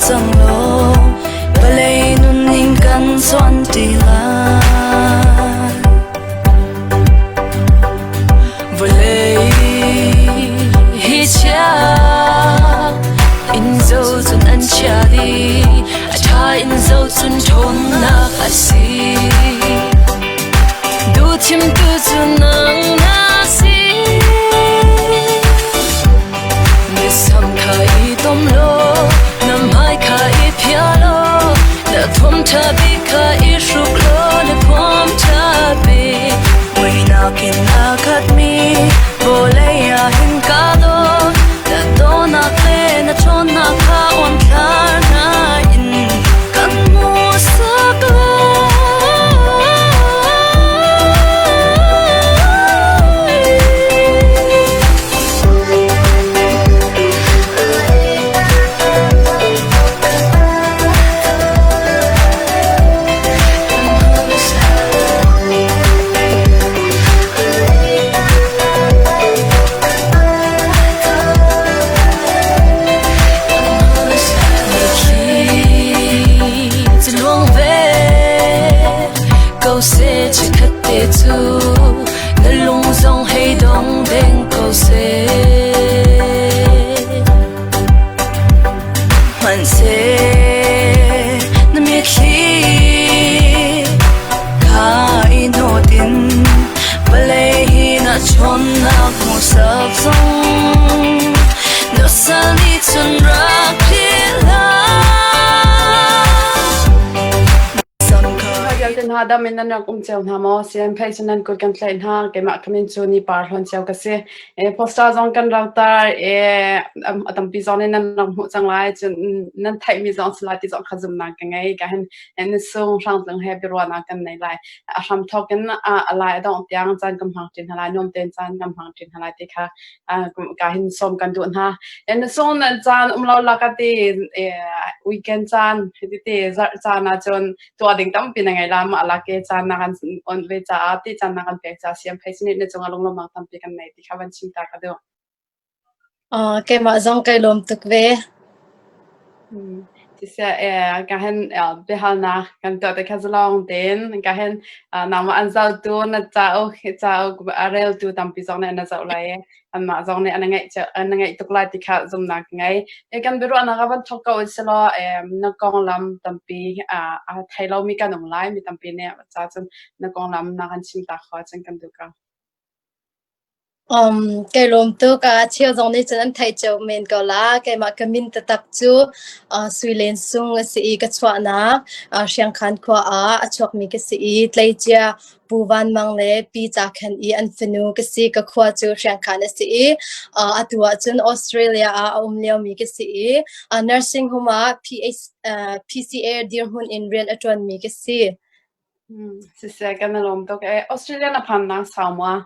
cang law vawlei nunning kan zuan ṭi lai. Vawlei hi chia in zo cun an chia dih, a ṭha in zo cun ṭhawnnak a si. Duhthimtu cu nang na si. Misam kha i tom law, na hmai kha i phiah law, na thuam ṭha bik kha i hruk law, na thuam ṭha bik. Muihnak in a khatmi vawlei ah hin kaa dawt, na dawhnak le na ṭhawnnak kha uangthlar hna in kan hmuhsak lai. Ko seh chikkhat te cu na lung zong hei dong deng ko seh. Hmanhseh na mitthli kha i hnawt in vawlei hi na chawnnak hmuhsak zong na sal nih cun rak philh hlah. Vialte hna dam in nan rak um cio hna maw? CNPH cu nan kut kan tlaih hna. Keimah ka min cu Ni Par Hlawn Cio ka si. E, poster zong kan rak tar e, a tampi zong nih nan rak hmuh cang lai. Cun nan theihmi zong si lai ti zong kha zumhnak ka ngei. Ka hin na sung hrangtling he biaruahnak kan nei lai. A hram thawk in a lai a dongh tiang caan kan hmang ṭin hna lai. Nuam tein caan kan hmang ṭin hna lai ti kha ka hin sawm kan duh hna. Na sung nan caan um lo lak ti weekend caan tete zarh caan ahcun tuah ding tampi na ngei la mah lak ke caan na kan on ve caah ti caan na kan pek caah siam phei sinit na cungah lunglawmhnak tampi kan nei ti kha van chim ta ka duh. Uh, keimah zong kai lawm tuk ve. Hmm. Siseh ka hin biahalnak kan tuah te kha zalong tein ka hin nangmah an zohtu na cauk cauk a reltu tampi zong nih an zoh lai i anmah zong nih an ngaih an ngaih tuk lai ti kha zumnak ka ngei. E kan biaruahnak ah van thawk ko usilaw na konglam tampi a thei lomi kan um lai mi tampi nih ca cun na konglam na kan chim ta kho ahcun kan duh ko. Um, kai lawm tuk. A cheu zong nih cun an theih cio men ko la. Keimah ka min taktak cu uh, Sui Len Sung a si i ka chuahnak uh, Hriangkhan khua ah a chuakmi ka si i tleicia Pu Van Mang le Pi Ca Khen i an fanu ka si. Ka khua cu Hriangkhan a si i uh, atu ah cun Australia ah a um liomi ka si i uh, nursing home ah PH, uh, PCA dirhmun in rian a ṭuanmi ka si. Hmm, siseh kan i lawm tuk ee. Australia na phannak sau maw?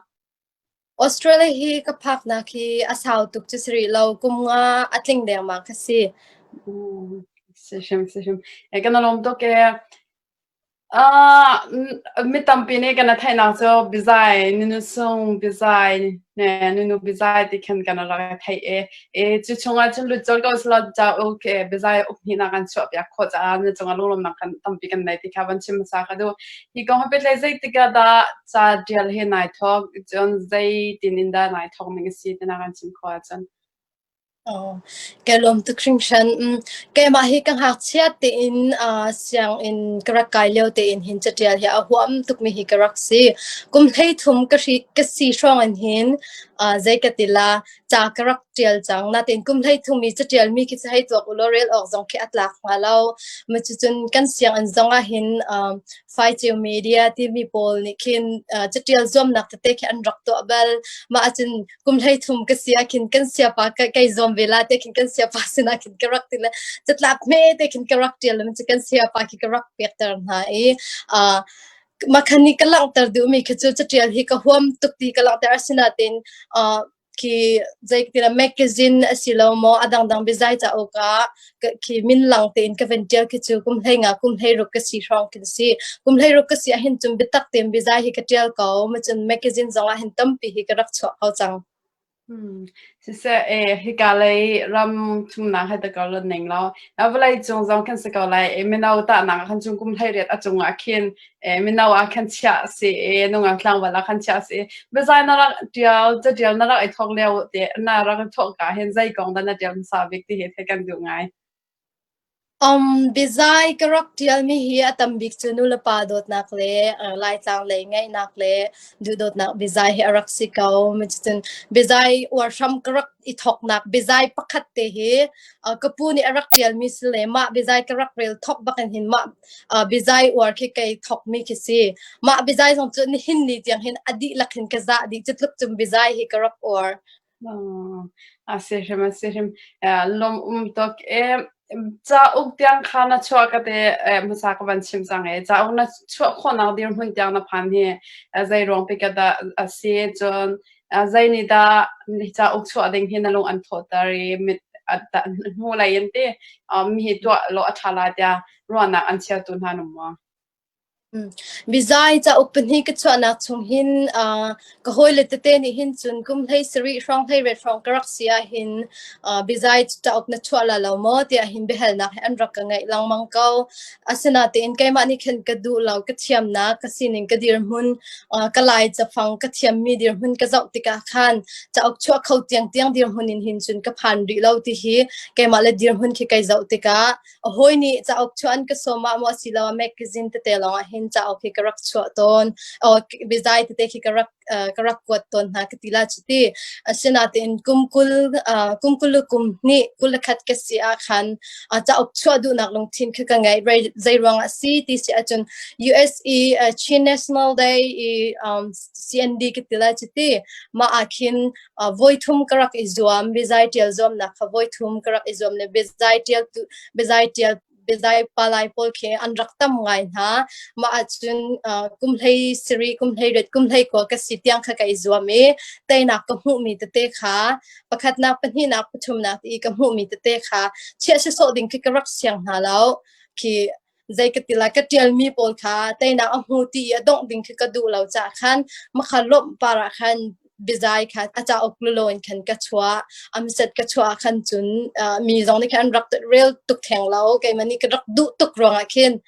Australia hi ka phaknak hi a sau tuk cu si rih lo. Kum nga a tling dengmang ka si. Hmm, si hrim, si hrim. E kan i lawm tuk ee. Ah, mi tampi nih kan theihnak cu bizai, nunu sung bizai, ne nunu bizai ti khan kan rak theih e. E cu chungah cun lut colh ko selaw cauk e biazai uphnih kan chuahpiak khawh caah na cungah lunglawmhnak kan tampi kan nei ti kha van chim hmasa ka duh. Hi kong hi petlai zeitik ah dah ca ṭial hi nai thawk, cun zeitin in dah nai thawk ning a si ti na kan chim khawh ahcun. Oh, ka lawm tuk hringhran. Mm, keimah hi ka ngakchia tein uh, sianginn ka rak kai lio tein hin caṭial hi a huam tukmi hi ka rak si. Kum 13 ka hri ka si hrawng in hin uh, zei ka ti la ca ka rak ṭial cang. Natein kum 13 mi caṭialmi khi cu hei tuak ulaw rel awk zong khi a tlak hnga lo. Ma cucun kan sianginn zong ah hin um, Faiceu Media timi pawl nih khin uh, caṭial zuamnak tete khi an rak tuah bal. Mah ahcun kum 13 ka si ah khin kan siapa ka kei zuam ve la te khin kan siapa sinah khin ka rak ti le catlap hme te khin ka rak ṭial le kan siapa khi ka rak pekter hna i uh, Makhan nih ka langhter duhmi khi cu caṭial hi ka huam tuk ti ka langhter asinain uh, khi zeitin magazine a si lo maw a dangdang biazai cauk ah khi min lang tein ka van ṭial khi cu kum 15 kum 16 ka si hrawng khi si. Kum 16 ka si ahhin cun biatak tein biazai hi ka ṭial ko. Macun magazine zong ah hin tampi hi ka rak chuah ko cang. Siseh, hika lei ram thumnak he ta ko lan ning law, vawlei cung zong khin si ko lai. Mino tahnak ah khan cung kum 18 a cung ah khin mino ah khan chiah si i nungak tlangval ah khan chiah si. Biazai na rak ṭial, catial na rak i thawk lio te na rak i thawk ka hin zei kong dah na ṭial hmasa bik ti hi theih kan duh ngai. Biazai ka rak ṭialmi hi a tam bik cu nulepa dawtnak le Laitlang lei ngaihnak le duhdawtnak biazai hi a rak si ko. Cucun biazai uar hram ka rak i thawknak biazai pakhat te hi ka pu nih a rak ṭialmi si le mah biazai ka rak rel thawk bak in hin mah biazai uar khi kei thawkmi khi si. Mah biazai zong cu nihin ni tiang hin a dihlak hin ka zah dih. Cu tluk cun biazai hi ka rak uar. A si hrim, a si hrim. Lawm um tuk. Cauk tiang kha na chuah ka te hmasa ka van chim cang e. Cauk na chuah khawhnak dirhmun tiang na phan hi zei ruang pi ka dah a si cun zei nih dah cauk chuah ding hi na lung an thawhter i mit hnu lei in ti mi hi tuah law a ṭha lai tiah ruahnak an chiatu hna num maw? Bizai cauk pahnih ka chuahnak chung hin ka hawile tete nih hin cun kum 17 hrawng 18 hrawng ka rak si ahhin bizai cauk na chuah la lo maw tiah hin biahalnak hi an rak ka ngeih lengmang ko. Asinain keimah nih khin ka duh lo, ka thiamnak, ka sining, ka dirhmun, ka Lai cafang ka thiammi dirhmun ka zoh tikah khan cauk chuah kho tiangtiang dirhmun in hin cun ka phan rih lo ti hi keimah le dirhmun khi kai zoh tikah A hawi nih cauk chuah an ka sawm ah maw asiloah magazine tete lawngah hin cauk hi ka rak chuah tawn. Biazai tete khi ka rak ka rak kuat tawn hna ka ti la cu ti. Asinain kum 20 kum 20 le kum hnih 21 ka si ah khan cauk chuah duhnak lungthin khi ka ngei. Zei ruang ah si ti si ahcun US i Chin National Day i CND ka ti la cu ti. Mah ah khin Voithum ka rak i zuam. Biazai ṭial zuamnak kha voithum ka rak i zuam le biazai ṭial tu biazai ṭial biazai palai pawl khi an rak tam ngai hna. Mah ahcun kum 17, kum 18, kum 19 ka si tiang kha ka i zuam i teinak ka hmuhmi tete kha pakhatnak, pahnihnak, pathumnak ti i ka hmuhmi tete kha chiah sawsawh ding khi ka rak siang hna lo. Khi zei ka ti lai ka ṭialmi pawl kha teinak a hmu ti i a dongh ding khi ka duh lo caah khan makha lawmh par ah khan biazai kha a cauk lulaw in khan ka chuah amset ka chuah ah khan cun mi zong nih khan an rak rel tuk theng lo keimah nih ka rak duh tuk ruangah khin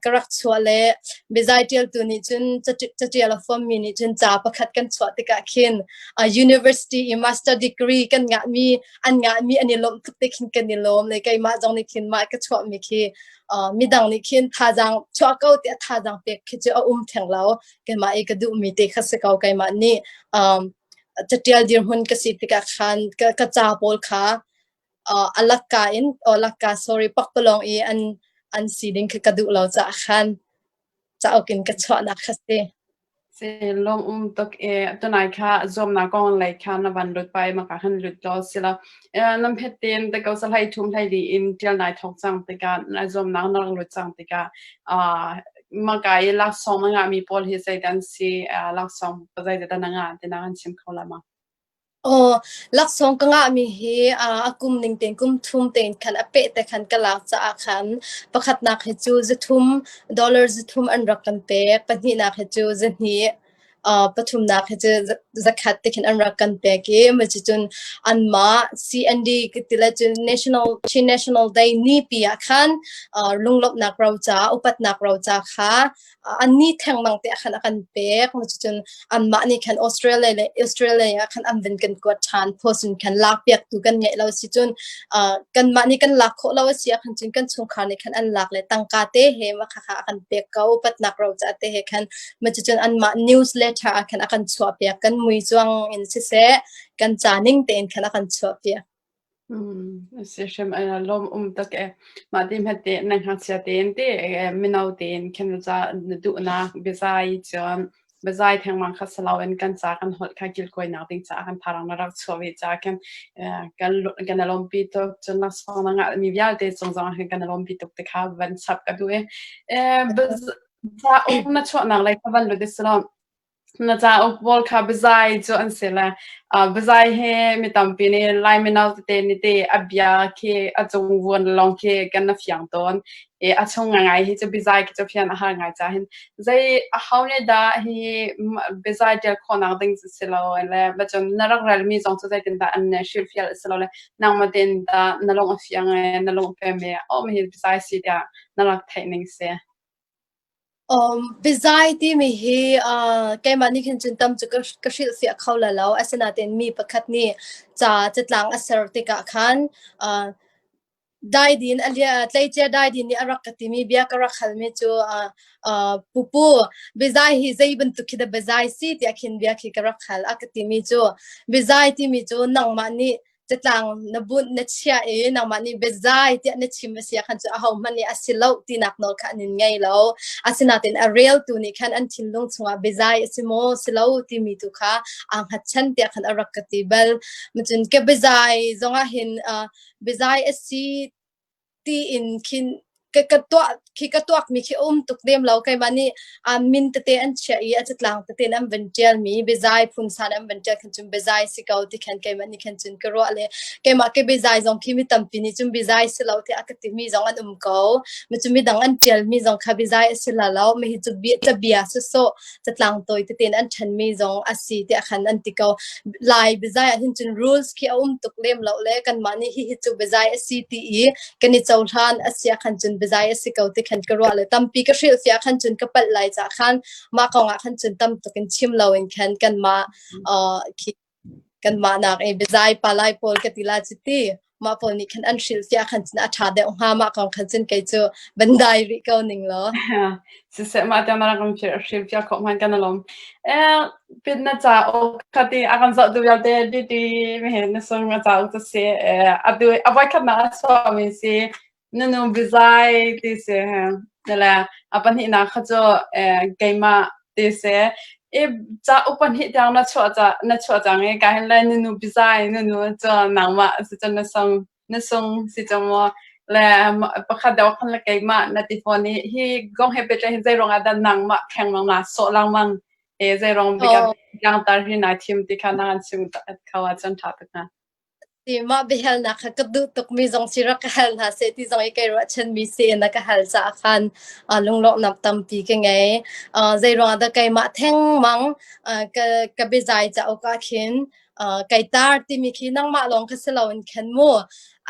ka rak chuah le biazai ṭialtu nih cun caṭial a fommi nih cun ca pakhat kan chuah tikah khin university i master degree kan ngahmi an ngahmi an i lawmh tuk te khin kan i lawm le keimah zong nih khin mah ka chuahmi khi midang nih khin thazaang chuah ko tiah thazaang pek khi cu a um theng lo. Keimah i ka duhmi te kha si ko. Keimah nih catial dirhmun ka si tikah khan ka, ka ca pawl kha a lakka in o lakka sorry pakpalawng i an an si ding khi ka duh lo caah khan cauk in ka chuahnak kha si. Si lawm um tuk i tunai kha zuamnak kong lei kha na van lut pai maka khan lut law sila nam het tin te ko sa hlei thum hlei li in tial nai thok cang tikah na zuamnak na rak lut cang tikah maka i laksawng na ngah mi pawl hi zei dan si laksawng zei dah na ngah ti na kan chim kho la ma? Aw, laksawng ka ngahmi hi a kum ning tein kum thum tein khan a peh te khan ka lak caah khan pakhatnak hi cu 300 dollar 300 an rak kan pek, pahnihnak hi cu 200, pathumnak hi cu 100 ti khin an rak kan pek i cucun anmah CND ti le cun National Chin National Day nipi ah khan lunglawmhnak roca upatnak roca kha anni thengmang te khan a kan pek. Cucun anmah nih khan Australia le Australia ah khan an vun kan kuat ṭhan. Post in khan lak piak tu kan ngeih lo si cun kanmah nih kan lak khawh lo a si ah khan cun kan chungkhar nih khan an lak le tangka te he ma khakha a kan pek ko upatnak roca te he khan ma cucun anmah newsletter ah khan a kan chuah piak kan mui cuang in siseh kan ca ning tein khan a kan chuah piak. Si hrim lawm um tuk e. Mah ti hmet te na ngakchia tein te mino tein khin ca na duhnak biazai cun biazai thengmang kha silo in kan ca kan holh kha kilkawinak ding caah kan tharang na rak chuah ve ca khin kan kan i lawmpi tuk. Cun laksawng na ngah mi vialte cung zong ah khin kan i lawmpi tuk ti kha van chap ka duh i. Cauk na chuahnak lei kha van lut i silo. Na cauk pawl kha biazai cu an si le biazai hi mi tampi nih Lai mino tete nih ti a bia khi a cung vuan lawng khi kan na fiang tawn i a chung ngaingai hi cu biazai khi cu fian a har ngai caah hin zei aho nih dah hi biazai ṭial khawhnak ding cu si lo le cun na rak relmi zong cu zeitindah an hrilhfial a si lo le nangmah tein dah na lung a fiang i na lung a pem i oh hihi biazai si tiah na rak theih ning si. Biazai timi hi keimah nih khin cun tam cu ka hrilhfiah kho lai lo. Asinain mi pakhat nih ca catlang a ser tikah khan daidin a tleicia daidin nih a rak ka timi bia ka rak halmi cu pupu biazai hi zei bantuk khi dah biazai si tiah khin bia khi ka rak hal. A ka timi cu biazai timi cu nangmah nih catlang na bunh na chiah i nangmah nih biazai tiah na chim a si ah khan cu ahohmanh nih a si lo tinak nawl kha an in ngei lo. Asinain a reltu nih khan an thinlung chungah biazai a si maw si lo timi tu kha aa hngatchan tiah khan a rak ka ti bal. Cun ka biazai zongah hin uh, biazai a si tiin khin ka ka tuah khi ka tuakmi khi a um tuk lem lo. Keimah nih min tete an chiah i a catlang tete in an van ṭialmi biazai phunsan an van ṭial khan cun biazai si ko ti khan keimah nih khan cun ka ruah le keimah ke biazai zong khi mi tampi nih cun biazai si lo tiah a ka timi zong an um ko. Mi cu midang an ṭialmi zong kha biazai a si la lo. Mi hi cu bia cabia sawsawh catlang tawi tete in an ṭhenmi zong a si tiah khan an ti ko. Lai biazai ah hin cun rules khi a um tuk lem lo le kanmah nih hihi cu biazai a si ti i kan i cohlan a si ah khan cun biazai a si ko ti khan ka ruah le tampi ka hrilhfiah khan cun ka palh lai cah khan mah kong ah khan cun tam tuk in chim lo in khan kanmah uh, khi kanmah nak i biazai palai pawl ka ti la cu ti mah pawl nih khan an hrilhfiah khan cun a ṭha deuh hnga mah kong khan cun kei cu van dai rih ko ning law. Siseh mah tiang na rak kan hrilhfiah khawh hman kan alawm. Eh pit na cauk khati a kan zoh tu vialte ti ti mi na sung a cauk cu si atu a voikhatnak a chuahmi si nunu bizai ti si le a pahnihnak kha cu keimah ti si i cauk pahnih tiang na chuah ca na chuah cang i ka hin le nunu bizai nunu cu nangmah si cun na sung na sung si cu maw le pakhat deuh khan le keimah na ti fawn i hi kong he pehtlai hin zei ruangah dah nangmah khengmang naa sawh lengmang e zei ruang bik ah tlangtar hi naa thim ti kha na kan chim kho ahcun ṭha tuk hnga. Mah biahalnak kha ka duh tukmi zong si rak ka hal hna seh ti zong i kai ruahchanmi si in a ka hal caah khan lunglawmhnak tampi ka ngei. Zei ruangah dah keimah thengmang ka ka biazai cauk ah khin kai tar timi khi nangmah lawng kha si loin khan mu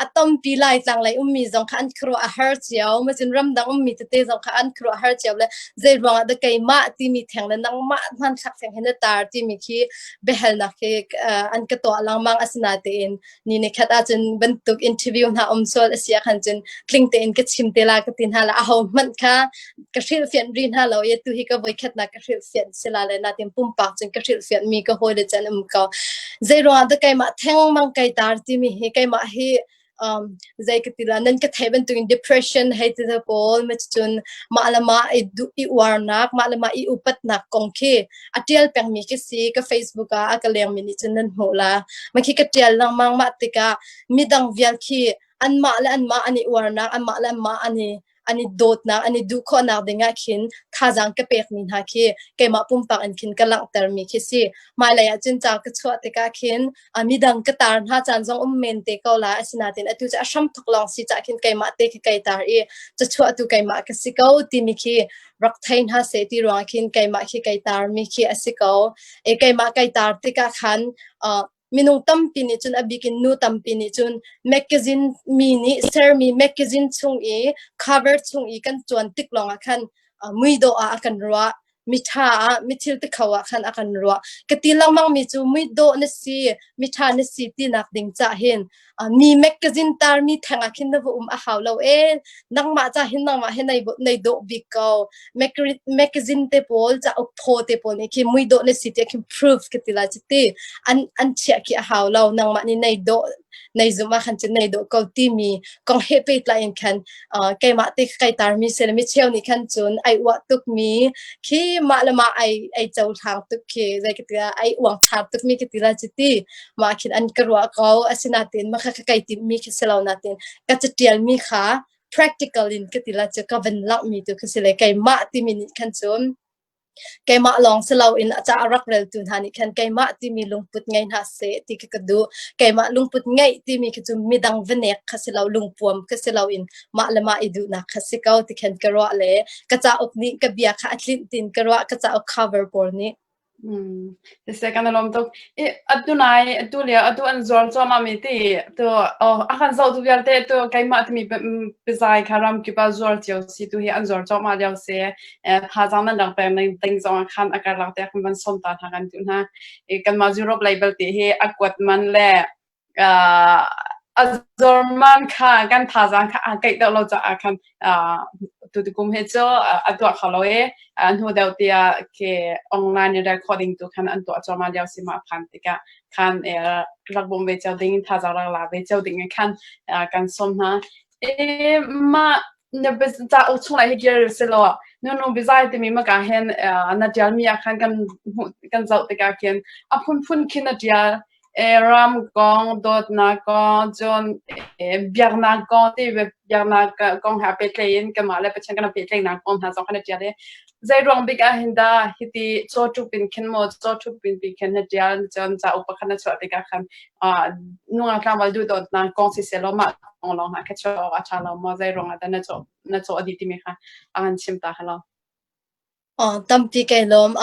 a tampi Laitlang lei ummi zong kha an khuaruah a har cio. Macun ramdang ummi tete zong kha an khuaruah a har cio le zei ruangah dah keimah timi theng le nangmah hmanthlak theng hi na tar timi khi biahalnak hi an ka tuah lengmang. Asinain ni nikhat ahcun bantuk interview hna um sual a si ahkhan cun tling tein ka chim te la ka ti hna la. Aho hmanh kha ka hrilhfianh rih hna lo i atu hi ka voikhatnak ka hrilhfianh si la le natin pumpak cun ka hrilhfianh mi ka hawile cu an um ko. Zei ruangah dah keimah thengmang kai tar timi hi keimah hi zei ka ti la nan ka theih bantukin depression hei ti te pawl ma cun mah le mah i duh i uarnak mah le mah i upatnak kong khi a tial pengmi ka si ka Facebook ah a ka lengmi nih cun nan hmuh la ma khi ka tial lengmang mah tikah midang vial khi anmah le anmah an i uarnak anmah le anmah an i an i dawtnak an i duh khawhnak ding ah khin thazaang ka pekmi hna khi keimah pumpak in khin ka langhtermi khi si. Hmailei ah cun ca ka chuah tikah khin midang ka tar hna caan zong um men te ko lai asinain atu cu a hramthok lawng si cah khin keimah te khi kai tar i cachuahtu keimah ka si ko timi khi rak thei hna seh ti ruangah khin keimah khi kai tarmi khi a si ko. E keimah kai tar tikah khan minung tampi nih cun a bik in nu tampi nih cun magazine mi nih sermi magazine chung i cover chung i kan cuan tik lawngah khan muidawh ah a kan ruah miṭha ah mithil tikho ah khan a kan ruah ka ti lengmang mi cu muidawh na si miṭha na si tinak ding cah hin mi magazine tar mi theng ah khin na va um a hau lo e nangmah ca hin nangmah hi nei nei dawh bik ko magazine te pawl cauk phaw te pawl nih khi muidawh na si tiah khin proof ka ti lai ti an an chiah khi a hau lo nangmah nih nei dawh nei zum ah khan cun nei dawh ko timi kong he pehtlai in khan keimah te kai tarmi se mi cheu nih khan cun ai uah tuk mi khi mah le mah ai ai cohlang tuk khi zei ka ti ai uang thar tuk mi ka ti la chi ti mah khin an ka ruah ko asinain mah kha kai tim mi khi si lo natin ka catial mi kha practical in ka ti la chu ka van langh mi tu khi si le keimah timi nih khan cun. Keimah lawng si loin a ca a rak reltu hna nih khan keimah timi lungput ngei hna seh ti khi ka duh. Keimah lungput ngeih timi khi cu midang va nek kha si lo, lungpuam kha si loin mah le mah i duhnak kha si ko ti khan ka ruah le ka cauk nih ka bia kha a tlinh tiin ka ruah, ka cauk cover pawl nih. Siseh kan i lawm tuk. I atu nai atu lio atu an zuar cuahmah mi ti tu oh a kan zohtu vialte tu keimah timi biazai kha ramkip ah zuar cio si tu hi an zuar cuahmah lio si. Thazaang nan rak pek ning ding zong ah khan a karlak te kan van sawm ta hna kan duh hna. I kanmah Europe lei belte hi a kuat man le a zorman kha kan thazaang kha aa keih deuh lo caah khan tutukum hi cu a tuah kho lo i hnu deuh tiah khi online recording tu khan an tuah cuahmah lio si ma phan tikah khan rak bawm ve cio ding thazaang rak la ve cio ding in khan kan sawm hna. E mah na cauk chung lai hi kir selaw nunu biazai timi maka hin na ṭialmi ah khan kan hmuh kan zoh tikah khin a phunphun khin na ṭial. Ram kong, dawtnak kong, cun biaknak kong ti biaknak kong he aa pehtlaih in kanmah le Pathian kan i pehtlaihnak kong hna zong kha na ṭial i zei ruang bik ah hin dah hiti cawṭup in khin maw cawṭup in pi khin na ṭial cun cauk pakhat na chuah tikah khan nungak tlangval duhdawtnak kong siseh law mah kong lawng hna kha chuah awk a ṭha lo maw zei ruang ah dah na cawh na cawh dih timi kha a kan chim ta hello. Tampi kai lawm.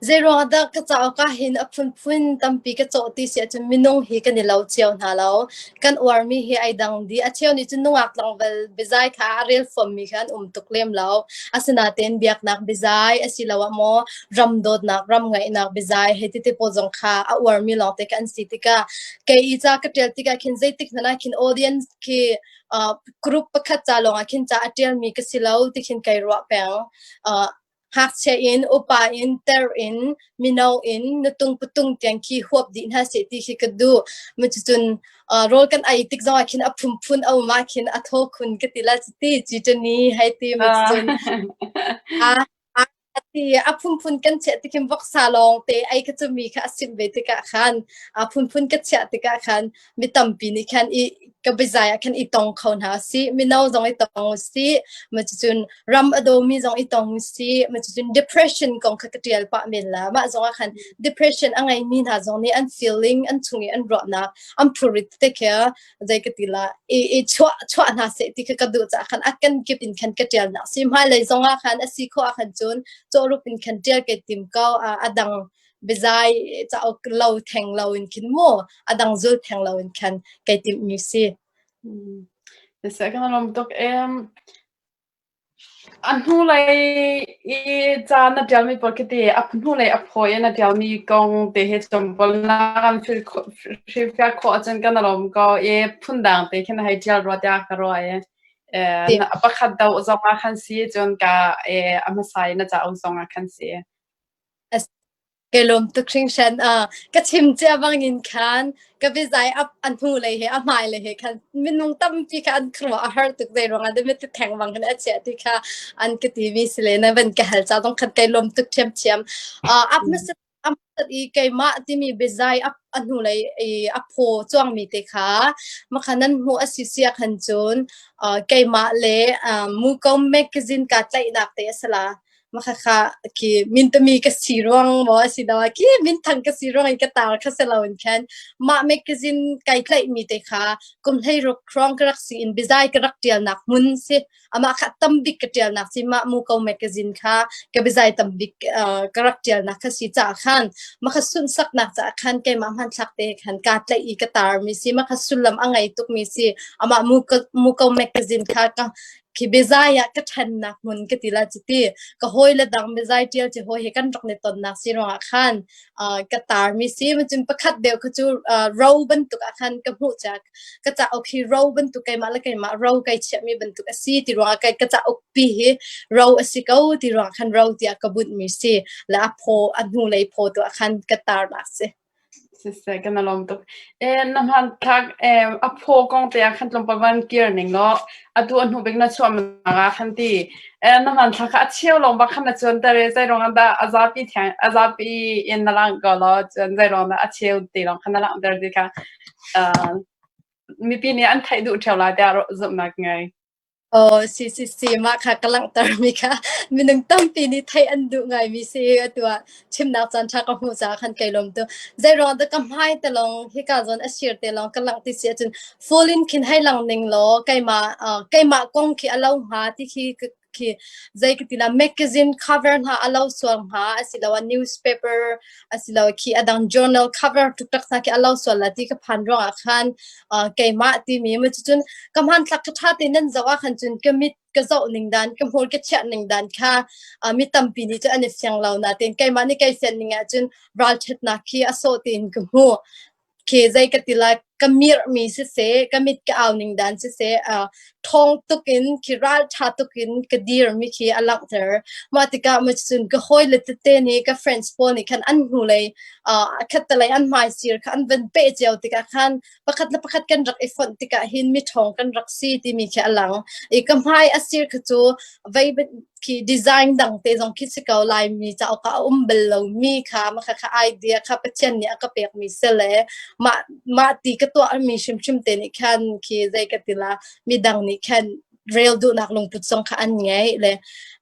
Zeiruang ah dah ka cauk ah hin a phunphun tampi ka cawh ti si ahcun minung hi kan i lo cio hna lo. Kan uarmi hi ai dang dih. A cheu nih cun nungak tlangval biazai kha a rel fommi kha an um tuk lem lo. Asinain biaknak biazai asiloah maw ram dawtnak, ram ngaihnak biazai hei ti te pawl zong kha a uarmi lawngte kha an si tikah kei i ca ka ṭial tikah khin zeitik hmanh ah khin audience khi group pakhat ca lawngah khin ca a ṭialmi ka si lo ti khin kai ruah peng. Ngakchia in, upa in, ter in, mino in, nutung putung tiang khi huap dih hna seh ti khi ka duh. Cucun rawl kan ei tik zongah khin a phunphun a um ah khin a thaw khun ka ti la cuti citani hei ti cucun Ati a phunphun kan chiah tikhin voksa lawng te ei kha cu mi kha a simh ve tikah khan a phunphun ka chiah tikah khan mi tampi nih khan i ka biazai ah khan i tong kho hna sih mino zong i tong usih ma cucun ram a dawmi zong i tong usih ma cucun depression kong kha ka ṭial pah men la mah zong ah khan depression a ngeimi hna zong nih an feeling an chung i an ruahnak an phurrit te khi zei ka ti la i i chuah chuah hna seh ti kha ka duh caah khan a kan kip in khan ka ṭial nak si hmailei zong ah khan a si khawh ah khan cun cawhrup in khan ṭial kai tim ko a dang biazai cauk lo theng lo in khin mu a dang zul theng lo in khan kai timh mi si. Siseh kan lawm tuk em. A hnulei i ca na ṭialmi pawl khi ti a hnulei a phawi i na ṭialmi kong te hi tlawmpal an hrilhfiah khawh ahcun kan i lawm ko i phundang te khin hei ṭial rua tiah ka ruah i pakhat deuh zong ah khan si cun ka a hmasa i na cauk zong ah khan si. Kai lawm tuk hringhran. Ka chim cia bangin khan ka biazai a a hnulei he a hmailei he khan minung tampi kha an khuaruah a har tuk zei ruangah dah miti theng bang khan a chiah ti kha an ka timi si le na van ka hal ca zong khan kai lawm tuk ṭhiamṭhiam. A hmasa a hmasat i keimah timi biazai a a hnulei i a phaw cuangmi te kha makha nan hmuh a si sia khan cun keimah le Muko magazine kaa tlaihnak te a si la. Makhakha khi mintami ka si ruang maw a si lo ah khi minthang ka si ruang in ka tar kha si lo in khan mah magazine kai tlaihmi te kha kum 16 hrawng ka rak si in biazai ka rak ṭialnak hmun si. Amah kha tambik ka ṭialnak si mah Muko magazine kha ka biazai tambik ka rak ṭialnak kha si caah khan makha sunhsaknak caah khan keimah hmanthlak te khan kaa tlaih i ka tarmi si. Makha sullam a ngei tukmi si. Amah Muko, Muko magazine kha ka Khi biazai ah ka ṭhannak hmun ka ti la cuti ka hawile dang biazai ṭial ci hawi he kan rak ni tonnak si ruangah khan ka tarmi si cun pakhat deuh kha cu ro bantuk ah khan ka hmuh caah ka cauk hi ro bantuk keimah le keimah ro kai chiahmi bantuk a si ti ruangah kai ka cauk pi hi ro a si ko ti ruangah khan ro tiah ka bunhmi si le a phaw a hnulei phaw tu ah khan ka tarnak si. Siseh, kan i lawm tuk. Na hmanthlak a phaw kong te ah khan tlawmpal van kir ning law atu a hnu bik na chuah ah khan ti. Na hmanthlak kha a cheu lawng bak khan na cuanter i zei ruangah dah a zapi thiang a zapi in na langh ko law cun zei ruangah dah a cheu te lawng khan na langhter ti kha mipi nih an theih duh ṭheo lai tiah zumhnak ngei. Aw, si si si, mah kha ka langhtermi kha minung tampi nih theih an duh ngaimi si. Atu ah chimnak caan ṭha ka hmuh caah khan kai lawm tuk. Zeiruang dah ka hmai te lawng hika zawn a sir te lawng ka langh ti si ahcun full in khin hei lang ning law keimah keimah kong khi a lo hnga ti khi khi zei ka ti la magazine cover hna a lo sual hnga asiloah newspaper asiloah khi a dang journal cover tuktak hna khi a lo sual la ti ka phan ruangah khan keimah timi ma cucun ka hmanthlak ka ṭha tein nan zoh ah khan cun ka mit ka zoh ning dan ka hmur ka chiah ning dan kha mi tampi nih cun an i fiang lo natein keimah nih kai fian ning ah cun ralṭhatnak khi a sawh tein ka hmuh. Khi zei ka ti lai ka mirhmi siseh ka mit ka au ning dan siseh ṭhawng tuk in khi ralṭha tuk in ka dirmi khi a langhter. Mah tikah ma cun ka hawile tete nih ka friends pawl nih khan an hnulei khattelei an hmaisir kha an van peh cio tikah khan pakhat le pakhat kan rak i fonh tikah hin miṭhawng kan rak si timi khi a lang. I ka hmai a sir kha cu vei khi design dang te zong khi si ko Laimi cauk ah a um bal lomi kha mah kha idea kha Pathian nih a ka pekmi si le mah mah ti ka tuahmi hrimhrim te nih khan khi zei ka ti la midang nih khan rel duhnak lungput zong kha an ngei le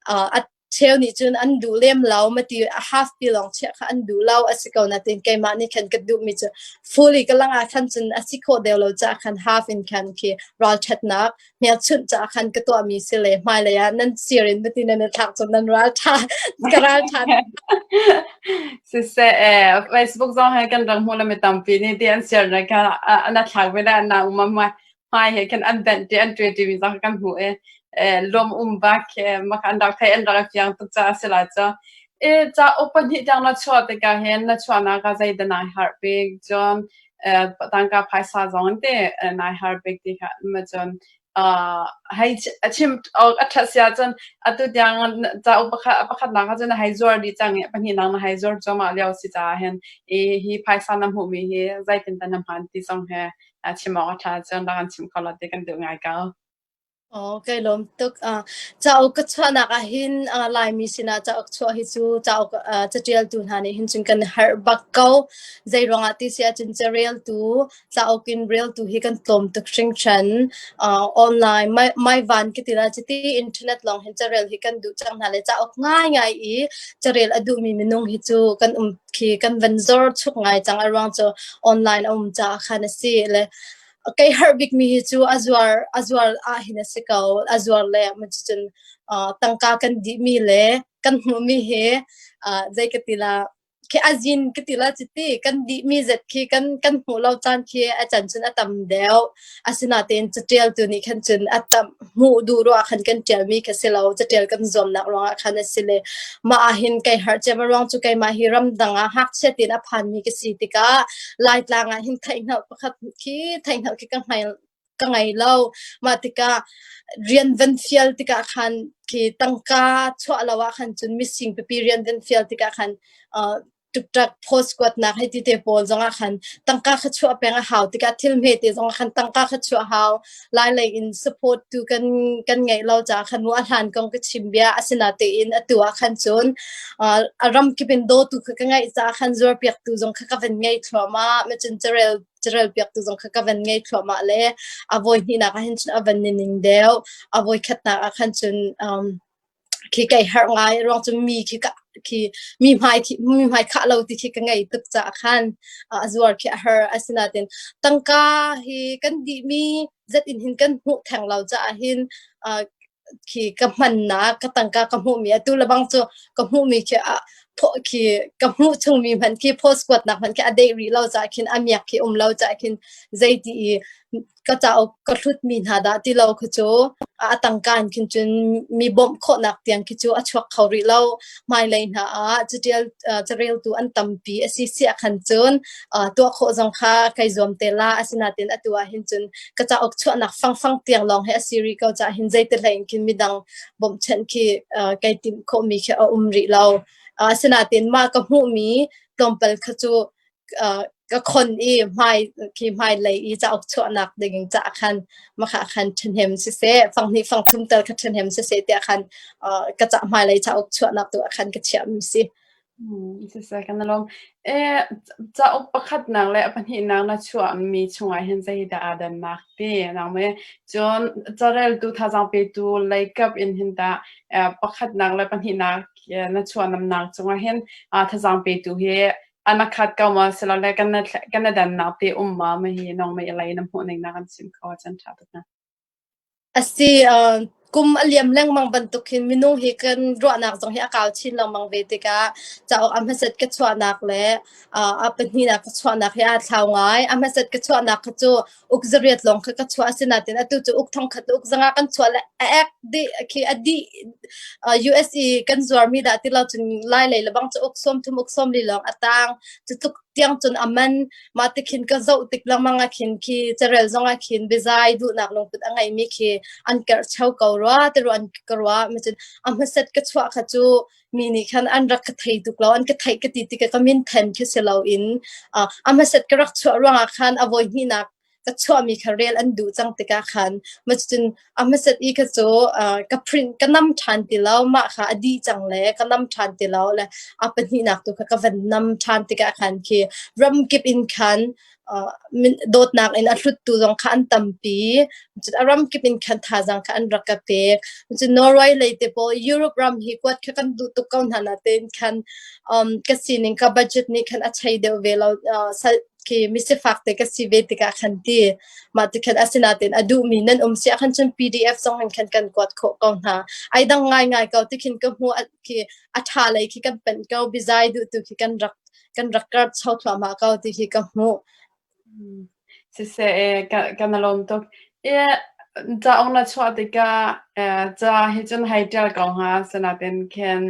a cheu nih cun an duh lem lo ma ti a half pi lawng chiah kha an duh lo a si ko natin keimah nih khan ka duhmi cu fully ka lang ah khan cun a si khawh deuh lo caah khan half in khan khi ralṭhatnak hmelchunh caah khan ka tuahmi si le hmailei ah nan sir in mati nan i thlak cun nan ral ṭha ka ral ṭha. Siseh eh Facebook zong he kan rak hmu le mi tampi nih ti an share na kha an thlak ve le an na um ma hmai he khan an benh ti an ṭuai ti mi zong kan hmu e lom um bak ma an rak thei an rak fiang tuk ca si la cha e ca pahnih tiang na chuah tikah hin na chuahnak ah zeidah nai harh bik? Cun tangka phaisa zong te nai har bik ti kha ma cun hei a chim a ṭhat si ahcun atu tiang cauk pakhat pakhatnak ah cun na hei zuar dih cang i pahnihnak na hei zuar cuahmah lio si caah hin i hi phaisa na hmuhmi hi zeitin dah na hman ti zong he chim awk a ṭha cun rak kan chim kho law ti kan duh ngai ko. Aw, kai lawm tuk. Cauk ka chuahnak ahhin Laimi sinah cauk chuah hi cu cauk caṭialtu hna nih hin cun kan harh bak ko. Zeiruangah ti si ahcun careltu, cauk in reltu hi kan tlawm tuk hringhran. Online, maivan ka ti lai cuti internet lawng hin carel hi kan duh cang hna le cauk ngaingai i carel a duhmi minung hi cu kan um khi kan van zor chuk ngai cang. A ruang cu online a um caah khan a si. Le Kei harh bikmi hi cu a zuar a zuar ahhin a si ko. A zuar le cucun tangka kan dihmi le kan hmuhmi hi zei ka ti la khi a zin ka ti la cuti kan dihmi zet khi kan kan hmuh lo caan khi a can cun a tam deuh. Asinain caṭialtu nih khan cun a tam hmuh duh ruah khan kan ṭialmi kha si lo. Caṭial kan zuamnak ruangah khan a si le mah ahhin kai harh cem a ruang cu keimah hi ramdang ah ngakchia tein a phanmi ka si tikah Laitlang ah hin theihhngalh pakhat khi theihhngalh khi ka hngal ka ngei lo. Mah tikah rian van fial tikah khan khi tangka chuah lo ah khan cun mising pipi rian van fial tikah khan tuktak post kuatnak hei ti te pawl zongah khan tangka kha chuah peng a hau tikah thil hme te zongah khan tangka kha chuah hau. Lailei in support tu kan kan ngeih lo caah khan mu a hlan kong ka chim bia asinatein atu ah khan cun a ram kip in dawtu kha ka ngeih caah khan zuarpiaktu zong kha ka van ngei thluahmah ma cun carel carel piaktu zong kha ka van ngei thluahmah le a voi hnihnak ah hin cun a van ni ning deuh a voi khatnak ah khan cun khi kai harh ngai ruang cu mi khi ka khi mi hmai khi mi hmai khah lo ti khi ka ngei tuk caah khan a zuar khi a har asinain tangka hi kan dih mi zat in hin kan hmuh theng lo caah hin khi ka hmannak ka tangka ka hmuhmi atu le bang cu ka hmuhmi khi a khi ka hmuh chungmi hmanh khi post kuatnak hmanh khi a deh rih lo caah khin a miak khi um lo caah khin zeiti i ka cauk ka hlutmi hna dah ti lo khi cu a tangka in khin cun mi bawmh khawhnak tiang khi cu a chuak kho rih lo. Hmailei hna ah catial careltu an tampi a si siah khan cun tuah khawh zong kha kai zuam te la. Asinain atu ah hin cun ka cauk chuahnak fangfang tiang lawng hi a si rih ko caah hin zeiti hlei in khin midang bawmhchanh khi kai timh khawhmi khi a um rih lo. Asinain mah ka hmuhmi tlawmpal kha cu ka khon i hmai khi hmailei i cauk chuahnak ding caah khan makha khan ṭhahnem siseh fanghnih fangthum tal kha ṭhahnem siseh tiah khan ka ca hmailei cauk chuahnak tu ah khan ka chiahmi si. Siseh kan i lawm. Cauk pakhatnak le a pahnihnak na chuahmi chungah hin zeidah aa dannak ti nangmah Cun careltu thazaang petu leikap in hin tah pakhatnak le pahnihnak na chuahnamnak cungah hin thazaang petu hi an a khat ko maw silole kan na dannak te um ma ma hi nangmah i lei na hmuh ning na kan chim kho ahcun ṭha tuk hnga. A si, kum a liam lengmang bantuk hin minung hi kan ruahnak zong hi a kau chin lengmang ve tikah cauk a hmasat ka chuahnak le a pahnihnak ka chuahnak hi aa thlau ngai. A hmasat ka chuahnak kha cu uk zariat lawng kha ka chuah asinain atu cu uk thongkhat le uk zanga kan chuah le a ek dih khi a dih US i kan zuarmi dah ti lo cun Lai lei lebang cu uk 30 uk 40 lawng a tang. Cu tluk tiang cun a man. Mah ti khin ka zoh tik lengmang ah khin khi carel zong ah khin biazai duhnak lungput a ngeimi khi an kerhcho ko rua ti ruah an ka ruah. Macun a hmasat ka chuah kha cu mi nih khan an rak ka thei tuk lo. An ka theih ka ti tikah ka min then khi si loin a hmasat ka rak chuah ruangah khan a voi hnihnak ka chuahmi kha rel an duh cang tikah khan macun a hmasat i kha cu ka print ka nam ṭhan ti lo mah kha a dih cang le ka nam ṭhan ti lo le a pahnihnak tu kha ka van nam ṭhan tikah khan khi ramkip in khan dawtnak in a hluttu zong kha an tampi cun a ramkip in khan thazaang kha an rak ka pek cun Norway lei te pawl Europe ram hi kuat kha kan duh tuk ko hna natein khan ka sining ka budget nih khan a chei deuh ve lo khi misifak te ka si ve tikah khan ti mah ti khan asinain a duhmi nan um si ahkhan cun PDF zong in khan kan kuat khawh ko hna ai dang ngaingai ko ti khin ka hmu khi a ṭha lei khi kan panh ko bizai duh tu khi kan rak kan rak kar cho thluahmah ko ti khi ka hmuh. Siseh kan lawm tuk. Cauk na chuah tikah ca hi cun hei ṭial ko hnga sinain khin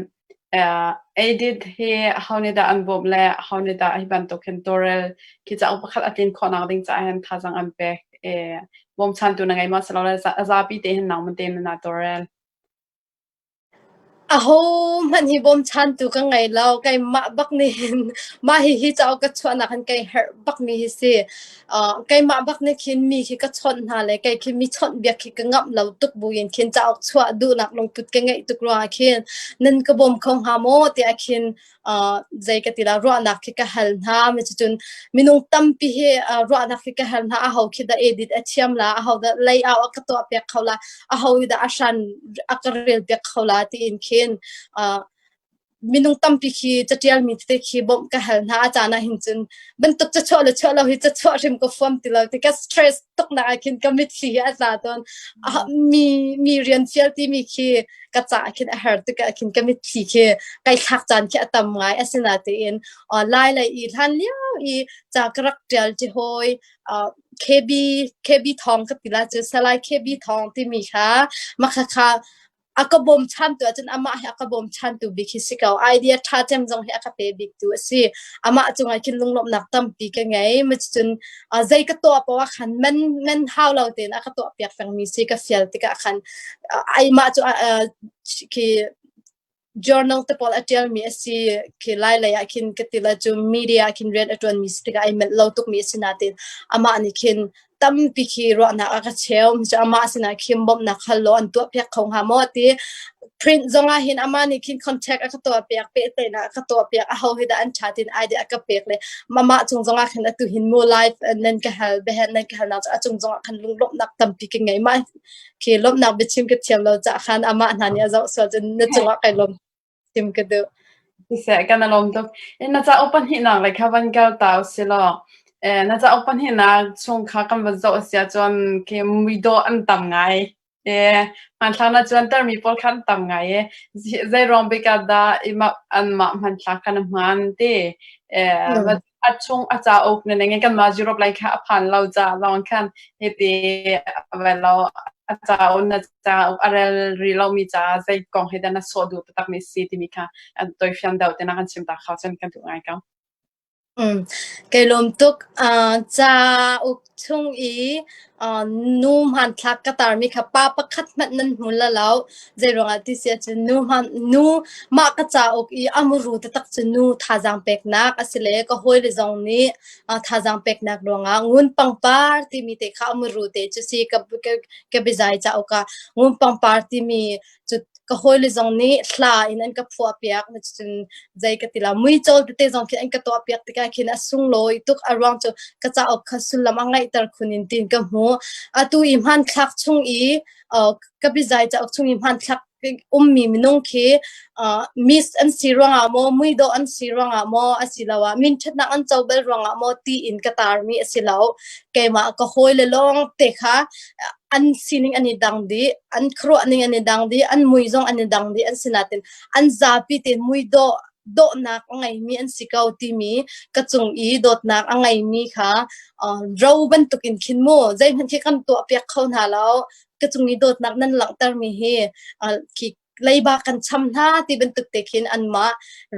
Edit hi aho nih dah an bawmh le aho nih dah hi bantuk hin tawlrel khi cauk pakhat a tlin khawhnak ding caah hin thazaang an pek? Bawmchantu na ngei maw silole a zapi te hin nangmah tein na tawlrel? Ahohmanh hi bawmchantu ka ngei lo. Keimah bak nih hin mah hihi cauk ka chuahnak hin kai herh bakmi hi si. Keimah bak nih khin mi khi ka chawnh hna le kei khi mi chawnhbiak khi ka ngamh lo tuk buin khin cauk chuah duhnak lungput ka ngeih tuk ruangah khin nan ka bawm kho hnga maw tiah khin zei ka ti la ruahnak khi ka hal hna. Cucun minung tampi hi ruahnak khi ka hal hna. Aho khi dah edit a thiam la, aho dah layout a ka tuah piak kho la, aho dah a hran a ka rel piak kho la tiin khin minung tampi khi catialmi tete khi bawmh ka hal hna. A caan ah hin cun bantuk cachuah le chuah lo hi cachuah hrim ka fuam ti lo ti ka stress tuk nak ah khin ka mitthli hi a tla tawn. Mi mi rian fial timi khi ka ca khin a har tik ah khin ka mitthli khi kai thlak caan khi a tam ngai. Asinain lai lei i hlan lio i ca ka rak ṭial ti hawi KB KB Thawng ka ti la cu Salai KB Thawng timi kha makha kha a ka bawmchantu ahcun amah hi a ka bawmchantu bik hi si ko. Idea ṭha cem zong hi a ka pe bik tu a si. Amah cungah khin lunglawmhnak tampi ka ngei. Cun zei ka tuah poah ah khan man man hau lo tein a ka tuah piak pengmi si ka fial tikah khan amah cu khi journal te pawl a ṭialmi a si khi lai lei ah khin ka ti la cu media khin rian a ṭuanmi si tikah ai melh lo tukmi a si nain amah nih khin tampi khi ruahnak a ka cheu. Cu amah sinah khin bawmhnak hal law an tuah piak kho hnga maw ti print zong ah hin amah nih khin contact a ka tuah piak pehtlaihnak a ka tuah piak aho hi dah an ṭha tin idea a ka pek le amah cung zong ah khin atu hin mu live nan ka hal biahen nan ka halnak cu a cung zong ah khan lunglawmhnak tampi ka ngei mah khi lawmhnak biachim ka thiam lo cah khan amah hna nih a zoh sual cun na cungah kai lawm chim ka duh. Siseh, kan i lawm tuk. Na cauk pahnihnak lei kha van kal ta usih law, na cauk pahnihnak chung kha kan van zoh a si ahcun khi muidawh an tam ngai. Hmanthlak na cuantermi pawl kha an tam ngai i zei ruang bik ah dah anmah hmanthlak kha na hman ti. A chung a cauk na ning i kanmah Europe lei kha a phan lo caah lawng khan hiti a va lo a cauk na cauk a rel rih lomi caah zei kong hi dah na sawh duh taktakmi si timi kha an tawifian deuh te na kan chim ta kho cun kan duh ngai ko. Kai lawm tuk. Cauk chung i nu hmanthlak ka tarmi kha pa pakhat hmanh nan hmu la lo. Zeiruangah ti si ahcun nu hman nu mah ka cauk i a muru taktak cu nu thazaang peknak a si le ka hawile zong nih thazaang peknak ruangah ngun pangpar timi te kha a muru te cu si ka ka, ka biazai cauk ah ngun pangpar timi cu. Ka hawile zong nih hla in an ka phuah piak. Cun zei ka ti la muicawl tete zong khin an ka tuah piak tikah khin a sunglawi tuk. A ruang cu ka cauk kha sullam a ngeihter khun in tiin ka hmu. Atu i hmanthlak chung i ka biazai cauk chung i hmanthlak ummi minung khi miss an si ruangah maw muidawh an si ruangah maw asiloah minṭhatnak an co bal ruangah maw tiin ka tarmi a si lo. Keimah ka hawile lawng te kha an sining an i dang dih, an khuaruahning an i dang dih, an mui zong an i dang dih an si nain an zapi tein muidawh dawhnak a ngeimi an si ko timi ka cung i dawtnak a ngeimi kha ro bantukin khin mu zeihmanh khi kan tuahpiak kho hna lo ka cung i dawtnak nan langhtermi hi khi leiba kan cham hna ti bantuk te khin anmah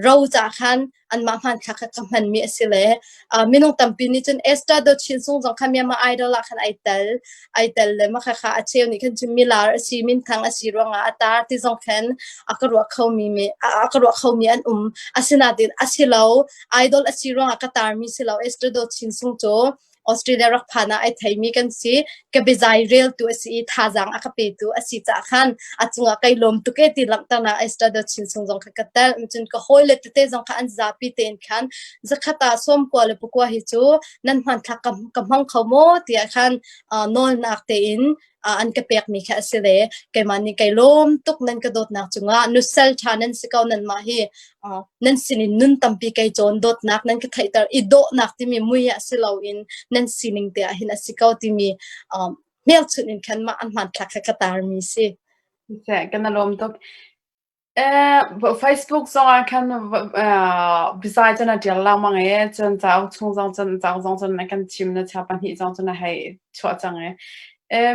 ro ca khan anmah hmanthlak kha ka hmanmi a si le minung tampi nih cun Esther Do Chin Sung zong kha Myanmar Idol ah khan ai tel ai tel le mah kha a cheu nih khan cun milar a si minthang a si ruangah a tar ti zong khan a ka ruah khomi mi a ka ruah khomi an um asinain a si lo idol a si ruangah ka tarmi si lo Esther Do Chin Sung cu Australia rak phan ah ai theimi kan si. Ka biazai reltu a si i thazaang a ka petu a si caah khan a cungah kai lawm tuk e ti langhternak Esther Do Chin Sung zong kha ka tel. Cun ka hawile tete zong kha an zapi tein khan zakhat ah sawmkua le pakua hi cu nan hmanthlak ka, ka hmang kho maw tiah khan uh, nawlnak tein an ka pekmi kha a si le keimah nih kai lawm tuk nan ka dawtnak cungah nusal ṭha nan si ko nanmah hi nan sinin nun tampi kai cawn dawtnak nan ka theihter i dawhnak timi mui ah si loin nan sining te ah hin a si ko timi hmelchunh in khan mah an hmanthlak kha ka tarmi si. Kan lawm tuk. Facebook zongah khan biazai cun a ṭial lengmang i cun cauk chung zong cun cauk zong cun a kan chim na chia pahnih zong cun a hei chuah cang i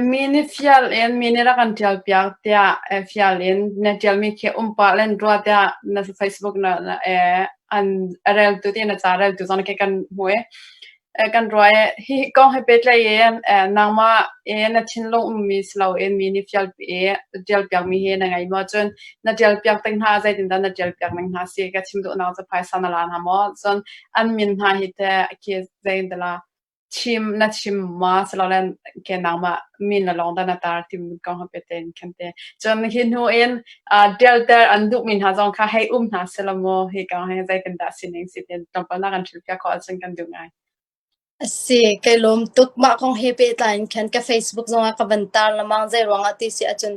mi nih fial in mi nih rak kan ṭial piak tiah fial in na ṭialmi khi um pah len rua tiah na Facebook na an a reltu te na ca reltu zong khi kan hmu i Kan ruah i hi kong he pehtlaih in nangmah i na thinlung ummi si loin mi nih ṭialpiakmi hi na ngei maw? Cun na ṭialpiak tik hna ah zeitindah na ṭialpiak ning hna si? Ka chim duhnak cu phaisa na la hna maw? Cun an min hna hi teh khi zeitindah chim na chim maw? Silole ke nangmah min le lawng dah na tar timi kong he pehtlaih in khan te. Cun hi hnu in ṭialter an duhmi hna zong kha hei um hna selaw maw hi kong hi zeitindah sining si ti tlawmpal na kan hrilhpiak khawh ahcun kan duh ngai. A si, kai lawm tuk. Mah kong he pehtlai in khan ka Facebook zongah ka van tar lengmang zei ruangah ti si ahcun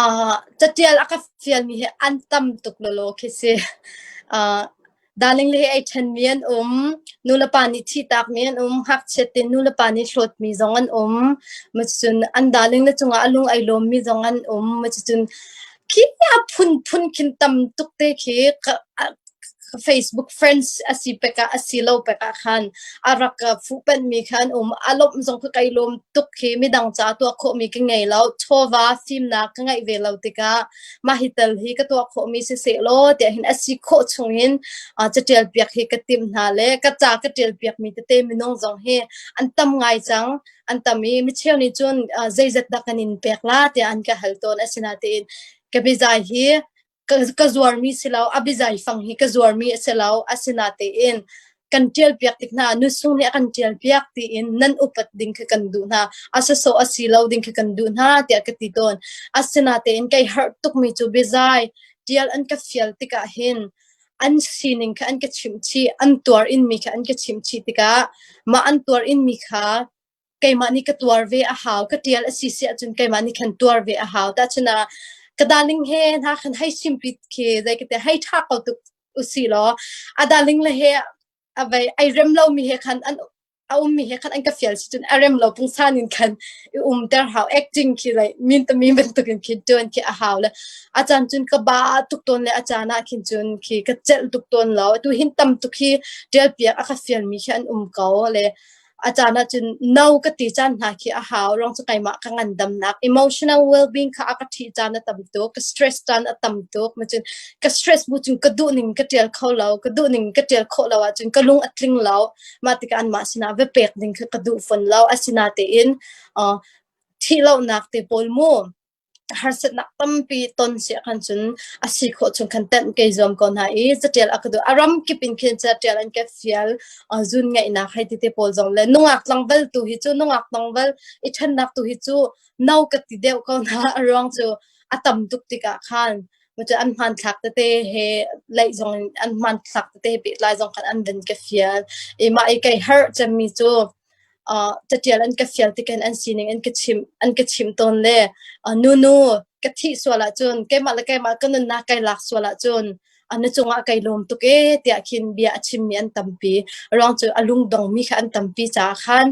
uh, catial a ka fialmi hi an tam tuk lawlaw khi si. Uh, Darling le he ei ṭhenmi an um, nulepa nih thihtakmi an um, ngakchiat tein nulepa nih hlawtmi zong an um. Cucun an darling le cungah a lung ai lawmmi zong an um. Cucun khi a phunphun khin tam tuk te khi ka, ka Facebook friends a si pek ah a si lo pek ah khan a rak ka fuhpenhmi kha an um. A lawmh zong kha kai lawm tuk khi midang ca tuah khawhmi ka ngei lo. Chawva fimnak ka ngeih ve lo tikah mah hi tal hi ka tuah khawhmi si sehlaw tiah hin a si khawh chungin catial piak hi ka timh hna le ka ca ka tial piakmi tete minung zong hi an tam ngai cang an tam i micheu nih cun zeizat dah kan in pek la tiah an ka hal tawn asinatein ka biazai hi ka zuarmi si lo a biazai fang hi ka zuarmi a si lo asinatein kan ṭial piak tik hna nusung nih a kan ṭial piak tiin nan upat ding kha kan duh hna a sasawh a si lo ding kha kan duh hna tiah ka ti tawn asinatein kai harh tukmi cu biazai ṭial an ka fial tikah hin an sining kha an ka chimh chih an tuar inmi kha an ka chimh chih tikah mah an tuar inmi kha keimah nih ka tuar ve a hau ka ṭial a si si ahcun keimah nih khan tuar ve a hau tahchun ah ka darling he hna khan hei simpi khi zei ka ti hei ṭha ko tuk usi law a darling le he a vei ai rem lo mi he khan an a ummi he khan an ka fial si cun a rem lo pungsan in khan i umter hau acting khi like min tami bantukin khi tuan khi a hau le a caan cun ka ba tuk tawn le a caan ah khin cun khi ka celh tuk tawn lo tu hin tam tuk hi ṭial piak a ka fial mi khi an um ko le A caan ahcun no ka ti caan hna khi a hau ruang cu keimah ka ngandamnak emotional well-being kha a ka ṭhih caan a tam tuk, ka stress caan a tam tuk. Macun ka stress bu cun ka duh ning ka ṭial kho lo, ka duh ning ka ṭial khawh lo ahcun ka lung a tling lo. Mah tikah anmah sinah va pek ding kha ka duh fawn lo. Asinatein uh, thih lonak te pawl mu harsatnak tampi ton si ahkhan cun a si khawh chung khan tenh kei zuam ko hna i catial a ka duh. A ram kip in khin catial an ka fial zun ngeihnak hei ti te pawl zong le nungak tlangval tu hi cu nungak tlangval i ṭhennak tu hi cu no ka ti deuh ko hna a ruang cu. A tam tuk tikah khan macu an hmanthlak tete he leih zong in an hmanthlak tete he pehtlai zong khan an van ka fial. I mah i kai harh cemmi cu uh, catial an ka fial tikin an sining an ka chimh an ka chimh tawn le uh, nunu ka thih sual ahcun keimah le keimah ka nunnak kai lak sual ahcun na cungah kai lawm tuk ee tiah khin bia a chimmi an tampi. Ruang cu a lungdongmi kha an tampi caah khan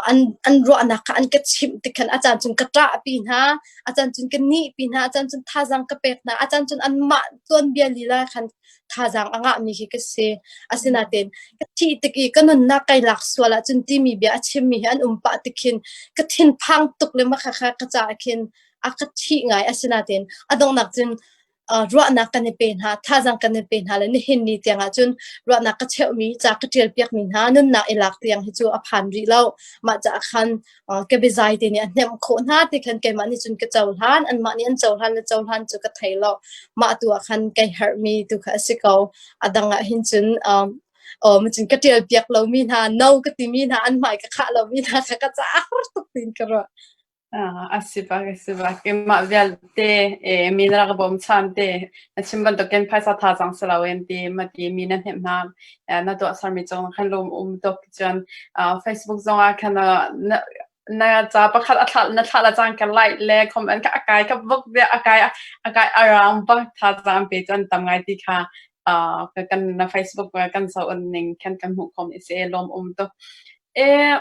an an ruahnak kha an ka chimh tik khan a caan cun ka ṭahpi hna, a caan cun ka nihpi hna, a caan cun thazaang ka pek hna, a caan cun anmah tuanbia lila khan thazaang a ngahmi khi ka si. Asinain ka thih tik i ka nunnak kai lak sual ahcun timi bia a chimmi hi an um pah tik khin ka thinphang tuk le mah kha ka caah khin a ka thih ngai. Asinain a donghnak cun ruahnak kan i pe hna, thazaang kan i pe hna le nihin ni tiang ahcun ruahnak ka cheuhmi, ca ka ṭial piakmi hna nunnak i lak tiang hi cu a phan rih lo. Mah caah khan ka biazai te nih a hnemh khawh hna ti khan keimah nih cun ka cohlan, anmah nih an cohlan le cohlan cu ka thei lo. Mah tu ah khan kai harhmi tu kha a si ko. A dang ah hin cun um, cun ka ṭial piak lomi hna, no ka timi hna, an hmai ka khah lomi hna kha ka caah har tuk tiin ka ruah. A si bak, a si bak. Mah vialte mi na rak bawmchan te, na chim bantukin phaisa thazaang si loin ti ma ti mi na hnemh hna, na tuahsermi cung khan lung um tuk. Cun Facebook zongah khan na na ca pakhat a thlah na thlah le cangka like le comment kha a kai ka buk a kai a kai a rang bak thazaang pe cu an tam ngai ti kha kan na Facebook kan zoh ning khan kan hmuh khawh mi si lawm um tuk. E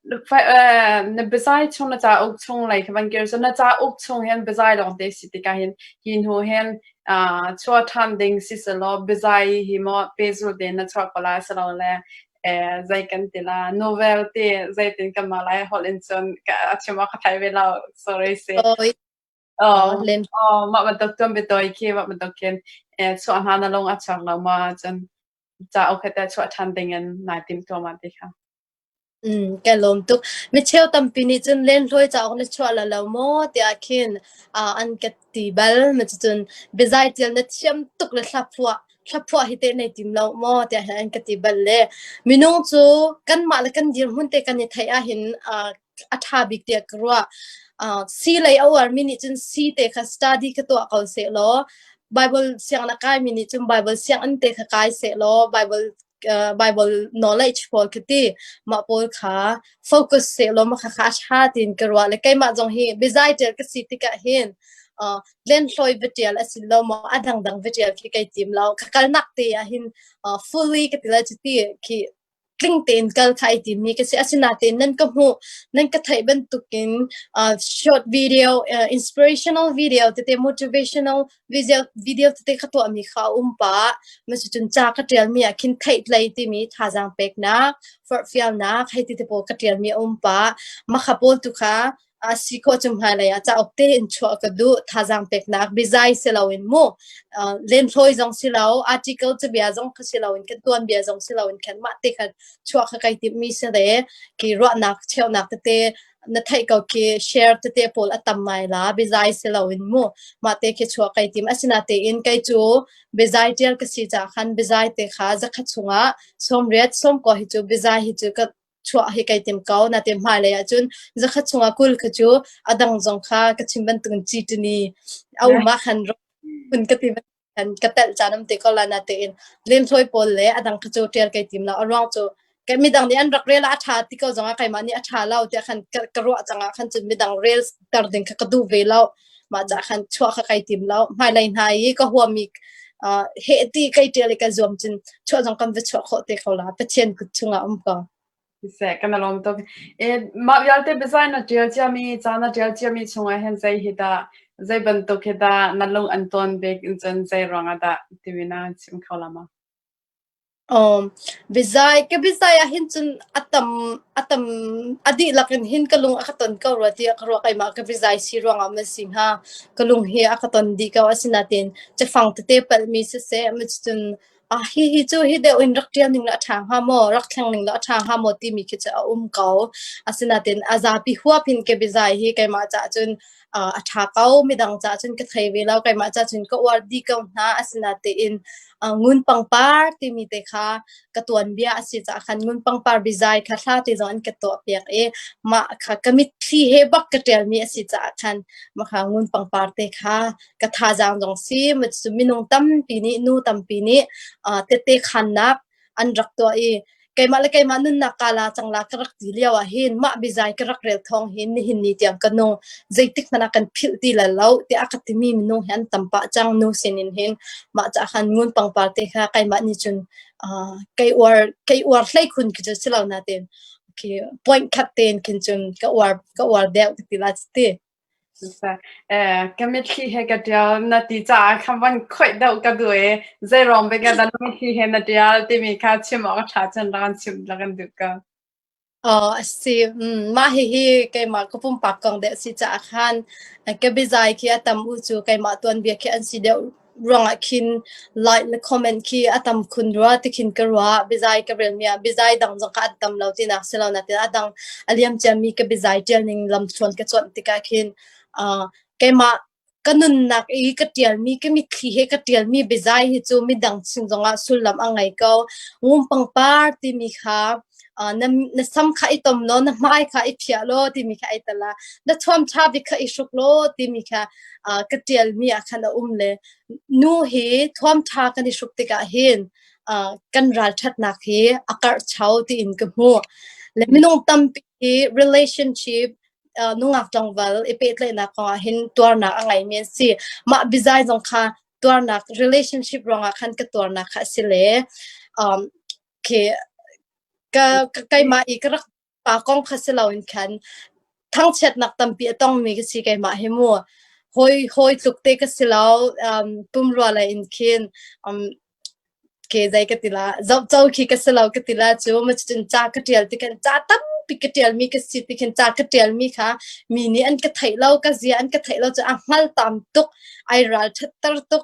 Na biazai chung na cauk chung lei kha van kir cun na cauk chung hin biazai lawngte si tikah hin hi hnu hin chuah ṭhan ding si selaw biazai hi maw pehzulh tein na chuah ko lai silole zei kan ti la novel ti zeitin kanmah Lai holh in cun a chim awk ka thei ve lo sorry si. Mah bantuk tuanbia khi mah bantuk khin chuah hna na lung a chuak lo maw cun cauk he teh chuah ṭhan ding in nai tim tuahmah ti kha. Ka lawm tuk. Micheu tampi nih cun lenhloi cauk na chuah la lo maw tiah khin an ka ti bal. Cucun biazai ṭial na thiam tuk le hlaphuah hlaphuah hi teh nei tim lo maw tiah hin an ka ti bal le minung cu kanmah le kan dirhmun te kan i theih ahhin a ṭha bik tiah ka ruah. Sii lei a uarmi nih cun sii te kha study kha tuah ko sehlaw Bible sianginn a kaimi nih cun Bible sianginn te kha kai sehlaw Bible Bible knowledge pawl khi ti mah pawl kha focus sehlaw mah kha a ṭha tiin ka ruah le keimah zong hi biazai ṭial ka si tikah hin lenhloi va ṭial a si lo maw a dangdang va ṭial khi kai tim lo ka kalnak te ah hin fully ka ti lai cu ti khi tling tein kal kha ai timmi ka si asinain nan ka hmuh nan ka theih bantukin short video inspirational video tete motivational video video tete ka tuahmi kha a um pah. Cucun ca ka ṭialmi ah khin theihtlei timi thazaang peknak, forhfialnak hei ti te pawl ka ṭialmi a um pah. Mah kha pawl tu kha a si khawh chung hmailei ah cauk tein chuah ka duh. Thazaang peknak biazai si loin mu lenhloi zong si lo, article cabia zong kha si loin kan tuanbia zong si loin khan mah te khan chuah kha kai timhmi si le ki ruahnak cheuhnak tete na theih ko khi share tete pawl a tam ngai la biazai si loin mu mah te khi chuah kai tim asinatein kei cu biazai tial ka si caah khan biazai te kha zakhat chungah 80 90 hi cu biazai hi cu ka chuah hi kai tim ko na te hmailei ahcun zakhat chungah 20 kha cu a dang zong kha ka chim bantukin citini a um ah khan kun ka ti kan ka telh caan um te ko la natein lemhlawi pawl le a dang kha cu ṭial kai tim lo a ruang cu kai midang nih an rak rel ah a ṭha ti ko zong ah keimah nih a ṭha lo tiah khan ka ruah cang ah khan cun midang rel ter ding kha ka duh ve lo mah cah khan chuah kha kai tim lo hmailei hna i ka huami heh ti kai ṭial i ka zuam cun chuah zong kan va chuah khawh te ko la Pathian kut chungah um ko Siseh, kan i lawm tuk. E, mah vialte biazai na ṭial ciami, ca na ṭial ciami chungah hin zei hi dah, zei bantuk hi dah na lung an tawn bik in cun zei ruangah dah timi na chim kho la maw? Um, biazai, ka biazai ah hin cun a tam, a tam, a dihlak in hin ka lung a ka ton ko rua tiah ka ruah keimah ka biazai si ruangah ma si hnga. Ka lung hi a ka ton dih ko asinain cafang tete palhmi siseh, ma cun Ah hi hi cu hi deuh in rak ṭial ning la a ṭha hnga maw, rak thleng ning la a ṭha hnga maw timi khi cu a um ko. Asinain a zapi huap in ka biazai hi keimah caah cun a ṭha ko. Midang caah cun ka thei ve lo. Keimah caah cun ka uar dih ko hna. Asinain ngun pangpar timi te kha ka tuanbia a si caah khan ngun pangpar bizai kha hla te zong an ka tuah piak i mah kha ka mitthli he bak ka ṭialmi a si caah khan mah kha ngun pangpar te kha ka thazaang zong si minung tampi nih nu tampi nih tette khannak an rak tuah i keimah le keimah nunnak ka la cang la ka rak ti lio ah hin mah bizai ka rak rel thawng hin nihin ni tiang ka nung zeitik hmanh ah kan philh ti la lo tiah a ka timi minung hi an tam pah cang nu sinin hin mah ca khan ngun pangpar te kha keimah nih cun kei uar kei uar hlei khun khi cu si lo natin khi point khat tein khin cun ka uar ka uar deuh ka ti la ti. Ka mitthli he ka ṭial na ti caah khan van khoih deuh ka duh i zeiruang bik ah dah na mitthli he na ṭial timi kha chim awk a ṭha cun rak kan chimh rak kan duh ko. Aw a si. Mah hihi keimah ka pumpak kong deuh a si caah khan ka biazai khi a tam u cu keimah tuanbia khi an si deuh ruangah khin like le comment khi a tam khun rua ti khin ka ruah. Biazai ka relmi ah biazai dang zong kha an tam lo tinak si lo nain a dang a liam ciami ka biazai ṭial ning lamthluan ka cuanh tikah khin keimah Ka nunnak i ka ṭialmi ka mitthli he ka ṭialmi biazai hi cu midang sin zongah sullam a ngei ko. Ngum pangpar timi kha na, na sam kha i tom law, na hmai kha i phiah law timi kha ai tel ah, na thuam ṭha bik kha i hruk law timi kha ka ṭialmi ah khan a um le nu hi thuam ṭha kan i hruk tikah hin kan ralṭhatnak hi a karhcho tiin ka hmuh. Le minung tampi hi relationship nungak tlangval i pehtlaihnak kongah hin tuarnak a ngeimi an si. Mah bizai zong kha tuarnak relationship ruangah khan ka tuarnak kha a si le um, khi ka, ka keimah i ka rak pa kong kha si loin khan thangchiatnak tampi a tongmi ka si keimah hi mu. Hawi hawi tluk te ka si lo um, pumrua lei in khin um, Ke zei ka ti la zohco khi ka si lo ka ti la cu ma cun ca ka ṭial ti khan ca tampi ka ṭialmi ka si ti khin ca ka ṭialmi kha mi nih an ka theih lo ka zia an ka theih lo cu a hngal tam tuk ai ral ṭhatter tuk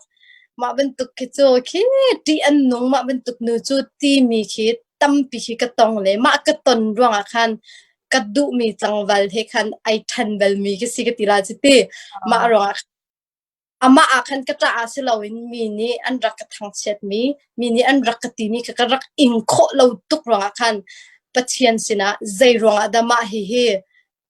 mah bantuk khi cu khi ṭih an nung mah bantuk nu cu timi khi tampi khi ka tong le mah ka ton ruangah khan ka duhmi tlangval he khan ai ṭhen balmi ka si ka ti la cu ti mah ruangah Amah ah khan ka ṭah ah si loin mi nih an rak ka thangchiatmi, mi nih an rak ka timi kha ka rak ing khawh lo tuk ruangah khan Pathian sinah zei ruangah dah mah hihi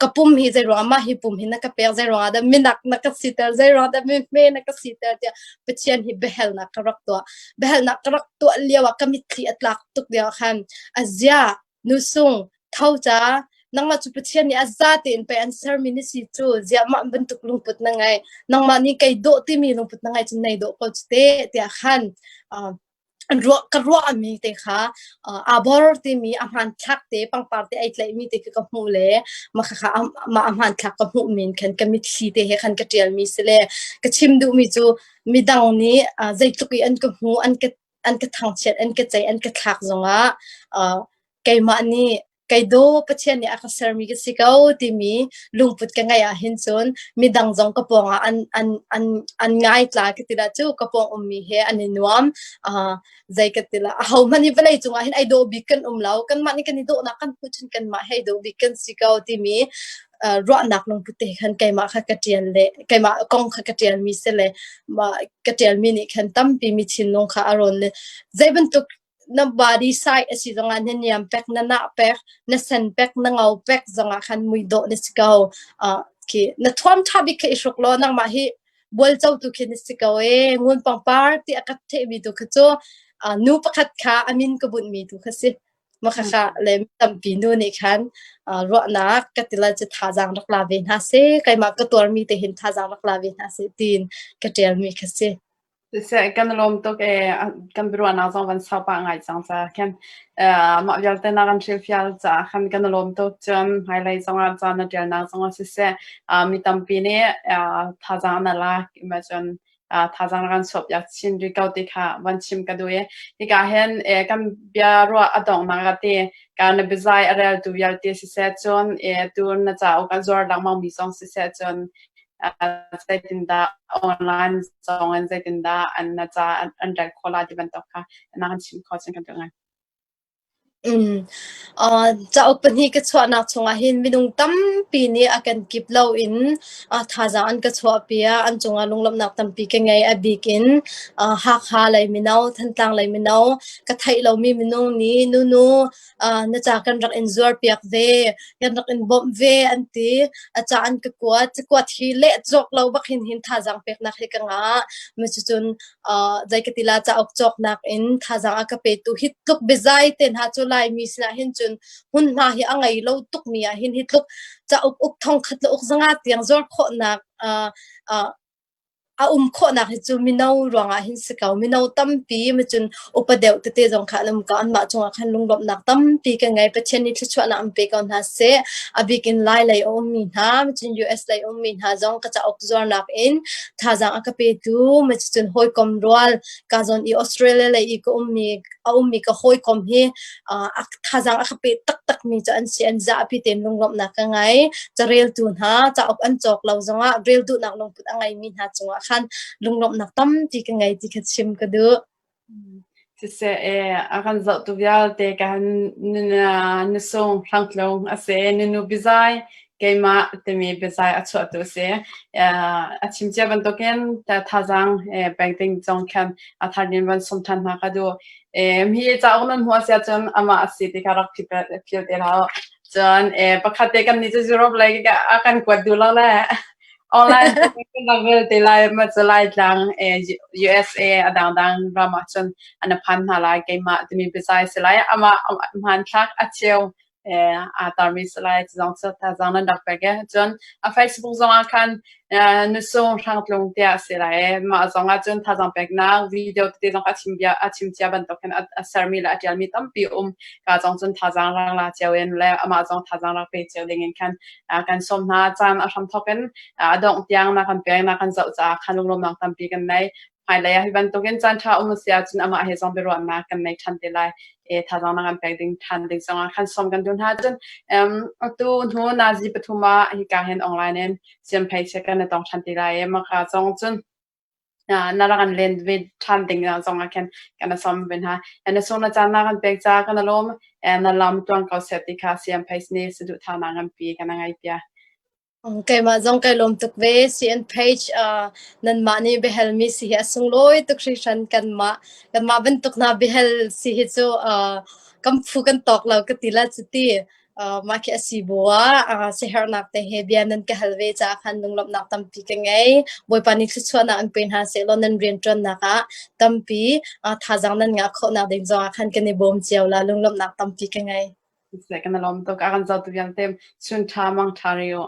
ka pum hi zei ruangah mah hi pum hi na ka pek, zei ruangah dah minak na ka siter, zei ruangah dah mihme na ka siter tiah Pathian hi biahalnak ka rak tuah. Biahalnak ka rak tuah lio ah ka mitthli a tlak tuk lio ah khan a zia Nusung, tho ca, nangmah cu Pathian nih a za tein pei an sermi na si cu, ziah mah bantuk lungput na ngei, nangmah nih kei dawh timi lungput na ngei cun nei dawh ko cu te, tiah khan uh, ruah ka ruahmi te kha uh, aa bor timi a hmanthlak te pangpar te ai tlaihmi te khi ka hmuh le mah kha mah a hmanthlak ka hmuh min khan ka mitthli te he khan ka ṭialmi si le ka chim duhmi cu midang nih uh, zeitluk i an ka hmu an ka an ka thangchiat an ka ceih an ka thlak zongah uh, keimah nih kei daw Pathian nih a ka sermi ka si ko timi lungput ka ngeih ah hin cun midang zong ka pawng ah an an an an ngai tla ka ti la cu ka pawng ummi he an i nuam uh, zei ka ti la aho hmanh hi vawlei cungah hin ai dawh bik kan um lo kanmah nih kan i dawhnak kan hmuh cun kanmah he dawh bik kan si ko timi ruahnak lungput te khan keimah kha ka ṭial le keimah kong kha ka ṭialmi si le mah ka ṭialmi nih khan tampi mi thinlung kha a rawn le zei bantuk na body size a si zongah na niam pek na nah pek na sen pek na ngau pek zongah khan mui dawh na si ko uh, khi na thuam ṭha bik kha i hruk law nangmah hi bualco tu khi na si ko e ngun pangpar ti a ka thehmi tu kha cu uh, nu pakhat kha a min ka bunhmi tu kha si Makhakha le mi tampi nu nih khan ruahnak ka ti lai cu thazaang rak la ve hna seh, keimah ka tuarmi te hin thazaang rak la ve hna seh tiin ka ṭialmi kha si. Siseh, kan lawm tuk ee. Kan biaruahnak zong van sau pah ngai cang ca khan mah vialte na kan hrilhfial caah khan kan lawm tuk. Cun hmailei zongah ca na ṭialnak zongah siseh, mi tampi nih thazaang na lak cun thazaang rak kan chuahpiak chin rih ko ti kha van chim ka duh i hika hin kan bia ruah a donghnak ah ti ka na biazai a reltu vialte siseh cun tu na cauk a zuar lengmang mi zong siseh cun. Zeitindah online zong in zeitindah an na ca an rel khawh lai ti bantuk kha na kan chim kho cun kan duh ngai. Cauk pahnih ka chuahnak chungah hin minung tampi nih a kan kip loin thazaang an ka chuahpiak. An cungah lunglawmhnak tampi ka ngei. A bik in Hakha lei mino, Thantlang lei mino, ka theih lomi minung nih nunu na ca kan rak in zuarpiak ve, kan rak in bawmh ve an ti. A ca an ka kuat. Cakuat hi leh cawk lo bak hin hin thazaang peknak hi ka ngah. Cucun zei ka ti la cauk cawknak in thazaang a ka petu hi tluk biazai te hna cu Laimi sinah hin cun hmunhma hi a ngei lo tukmi ah hin hi tluk cauk uk thong khat le uk zanga tiang zuar khawhnak a um khawhnak hi cu mino ruangah hin si ko. Mino tampi macun upa deuh tete zong kha an um ko. Anmah cungah khan lunglawmhnak tampi kan ngei. Pathian nih thluachuahnak an pe ko hna seh. A bik in Lai lei a ummi hna, macun US lei a ummi hna zong ka cauk zuarnak in thazaang a ka petu cun hawikom rual ka zawn i Australia lei i ka ummi a ummi ka hawikom hi a thazaang a ka pe taktakmi cu an si an zapi tein lunglawmhnak ka ngei careltu hna cauk an cawk lo zongah rel duhnak lungput a ngeimi hna cungah khan lunglawmhnak tampi ka ngei ti kha chim ka duh. Siseh a kan zohtu vialte kan nusung hlangtlung a si. Nunu biazai keimah timi biazai a chuahtu a si. A chim cia bantukin thazaang peng ding zong khan a thar in van sawm ṭhan hna ka duh. Hi cauk nan hmuh a si ahcun amah a si ti kha rak phil te hlah u. Cun pakhat te kan nih cu Europe lei a kan kuat duh lo le Online kan rel te lai ma cu Laitlang USA a dangdang ram ah cun an phan hna lai keimah timi biazai si lai amah hmanthlak a cheu aa tarmi si lai cu zong cu thazaang nan rak pek e cun a Facebook zong ah khan nusung hrangtlung tiah si lai mah zong ah cun thazaang peknak video tete zong a chim bia a chim cia bantuk khin a sermi le a ṭialmi tampi um ka zong cun thazaang rak la cio in le amah zong thazaang rak pe cio ding in khan kan sawm hna. Caan a hramthawk in a dongh tiang na kan pek na kan zoh caah khan lunglawmnak tampi kan nei. Hmailei ah hi bantukin caan ṭha um a si ahcun amah he zong biaruahnak kan nei ṭhan te lai. E thazaang na kan pek ding ṭhan ding zongah khan sawm kan duh hna. Cun atu hnu nazi pathum ah hika hin online in siamphei che kan i tong ṭhan te lai i maka zong cun Na rak kan len ve ṭhan ding zong ah khin kan i sawm ve hna. Na sung na caan na kan pek caah kan i lawm. Na lam tluang ko seh ti kha CM Pace nih saduhthahnak nganpi kan ngeih piak. Keimah zong kai lawm tuk ve. CN Page nanmah nih biahalmi si hi a sunglawi tuk hringhran kanmah kanmah bantuk hna biahal si hi cu kan phu kan tawk lo ka ti la cu ti. Mah khi a si bu ah siaherhnak te he bia nan ka hal ve caah khan lunglawmhnak tampi ka ngei. Bawipa nih thluachuahnak an pe hna sehlaw nan rianṭuannak ah tampi thazaang nan ngah khawhnak ding zongah khan kan i bawm cio la. Lunglawmhnak tampi ka ngei. Kan i lawm tuk. A kan zohtu vialte chun ṭha mang ṭha rih u.